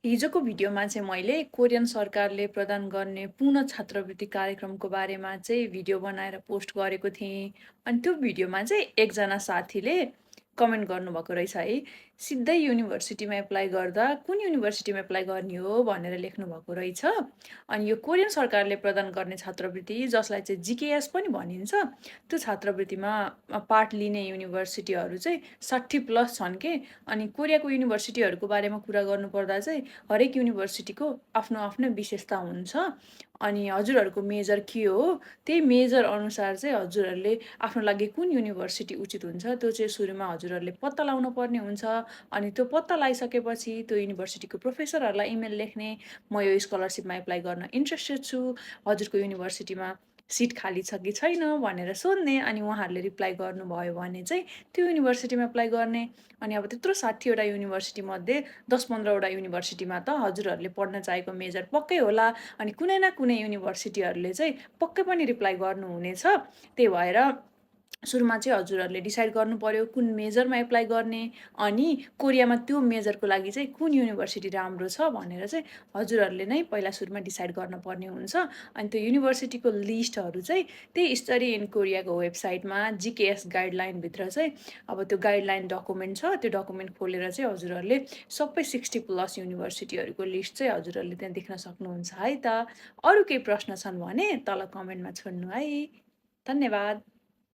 हिजोको भिडियोमा चाहिँ मैले कोरियन सरकारले प्रदान गर्ने पूर्ण छात्रवृत्ति कार्यक्रमको बारेमा चाहिँ भिडियो बनाएर पोस्ट गरेको थिएँ। अनि त्यो भिडियोमा चाहिँ एकजना साथीले कमेन्ट गर्नुभएको रहेछ है। सिधै युनिभर्सिटीमा एप्लाई गर्दा कुन युनिभर्सिटीमा एप्लाई गर्ने हो भनेर लेख्नुभएको रहेछ। अनि यो कोरियन सरकारले प्रदान गर्ने छात्रवृत्ति जसलाई चाहिँ जिकेएस पनि भनिन्छ, त्यो छात्रवृत्तिमा पार्ट लिने युनिभर्सिटीहरू चाहिँ 60+ छन् के। अनि कोरियाको युनिभर्सिटीहरूको बारेमा कुरा गर्नुपर्दा चाहिँ हरेक युनिभर्सिटीको आफ्नो आफ्नो विशेषता हुन्छ। अनि हजुरहरूको मेजर के हो, त्यही मेजर अनुसार चाहिँ हजुरहरूले आफ्नो लागि कुन युनिभर्सिटी उचित हुन्छ त्यो चाहिँ सुरुमा हजुरहरूले पत्ता लगाउनु पर्ने हुन्छ। अनि त्यो पत्ता लगाइसकेपछि त्यो युनिभर्सिटीको प्रोफेसरहरूलाई इमेल लेख्ने, म यो स्कलरसिपमा एप्लाई गर्न इन्ट्रेस्टेड छु, हजुरको युनिभर्सिटीमा सिट खाली छ कि छैन भनेर सोध्ने। अनि उहाँहरूले रिप्लाई गर्नुभयो भने चाहिँ त्यो युनिभर्सिटीमा एप्लाई गर्ने। अनि अब त्यत्रो 60वटा युनिभर्सिटीमध्ये 10-15वटा युनिभर्सिटीमा त हजुरहरूले पढ्न चाहेको मेजर पक्कै होला। अनि कुनै न कुनै युनिभर्सिटीहरूले चाहिँ पक्कै पनि रिप्लाई गर्नुहुनेछ। त्यही भएर सुरुमा चाहिँ हजुरहरूले डिसाइड गर्नु पर्यो कुन मेजरमा एप्लाई गर्ने। अनि कोरियामा त्यो मेजरको लागि चाहिँ कुन युनिभर्सिटी राम्रो छ भनेर चाहिँ हजुरहरूले नै पहिला सुरुमा डिसाइड गर्नुपर्ने हुन्छ। अनि त्यो युनिभर्सिटीको लिस्टहरू चाहिँ त्यही स्टडी इन कोरियाको वेबसाइटमा जिकेएस गाइडलाइनभित्र चाहिँ अब त्यो गाइडलाइन डकुमेन्ट छ, त्यो डकुमेन्ट खोलेर चाहिँ हजुरहरूले सबै 60+ युनिभर्सिटीहरूको लिस्ट चाहिँ हजुरहरूले त्यहाँ देख्न सक्नुहुन्छ है त। अरू केही प्रश्न छन् भने तल कमेन्टमा छोड्नु है। धन्यवाद।